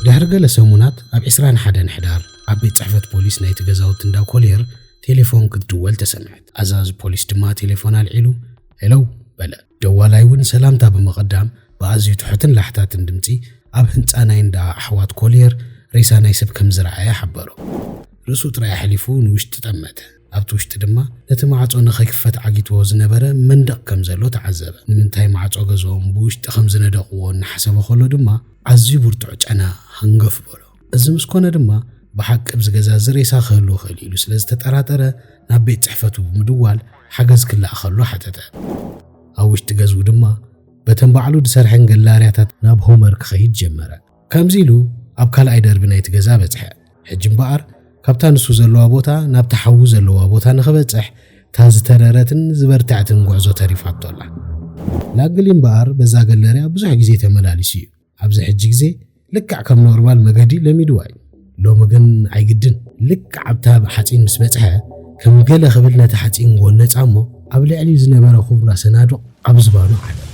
ድሕሪ ገለ ሰሙናት ኣብ ዕስራን ሓደን ሕዳር ኣብ ቤት ጽሕፈት ፖሊስ ናይቲ ገዛውቲ እንዳ ኮልየር ቴሌፎን ክትድወል ተሰምዐት። ኣዛዚ ፖሊስ ድማ ቴሌፎን ኣልዒሉ "ሄሎ" በለ። ደዋላይ እውን ሰላምታ ብምቕዳም ብኣዝዩ ትሑትን ላሕታትን ድምጺ ኣብ ህንጻ ናይ እንዳ ኣሕዋት ኮልየር ሬሳ ናይ ሰብ ከም ዝረኣየ ሓበሮ። ርእሱ ጥራይ ኣሕሊፉ ንውሽጢ ጠመተ። ኣብቲ ውሽጢ ድማ ነቲ ማዕጾ ንኸይክፈት ዓጊትዎ ዝነበረ መንደቕ ከም ዘሎ ተዓዘበ። ንምንታይ ማዕጾ ገዝኦም ብውሽጢ ከም ዝነደቕዎ እናሓሰበ ከሎ ድማ ኣዝዩ ብርቱዕ ጨና ሃንገፍ በሎ። እዚ ምስ ኮነ ድማ ብሓቂ ኣብዚ ገዛ እዚ ሬሳ ክህሉ ይኽእል ኢሉ ስለ ዝተጠራጠረ ናብ ቤት ጽሕፈቱ ብምድዋል ሓገዝ ክላእኸሉ ሓተተ። ኣብ ውሽጢ ገዝኡ ድማ በተን ባዕሉ ዝሰርሐን ገላርያታት ናብ ሆመር ክኸይድ ጀመረ። ከምዚ ኢሉ ኣብ ካልኣይ ደርቢ ናይቲ ገዛ በጽሐ። ሕጂ እምበኣር ካብታ ንሱ ዘለዋ ቦታ ናብታ ሓዊ ዘለዋ ቦታ ንኽበጽሕ እታ ዝተረረትን ዝበርትዐትን ጉዕዞ ተሪፋቶ ኣላ። ላግሊ እምበኣር በዛ ገለርያ ብዙሕ ግዜ ተመላሊሱ እዩ። ኣብዚ ሕጂ ግዜ ልክዕ ከም ኖርማል መገዲ ለሚድዋ እዩ። ሎሚ ግን ኣይግድን። ልክዕ ኣብታ ሓጺን ምስ በጽሐ ከም ገለ ክብል ነቲ ሓጺን ጎነጻ እሞ ኣብ ልዕሊ ዝነበረ ኩብራ ሰናዱቕ ኣብ ዝባኑ ዓለ።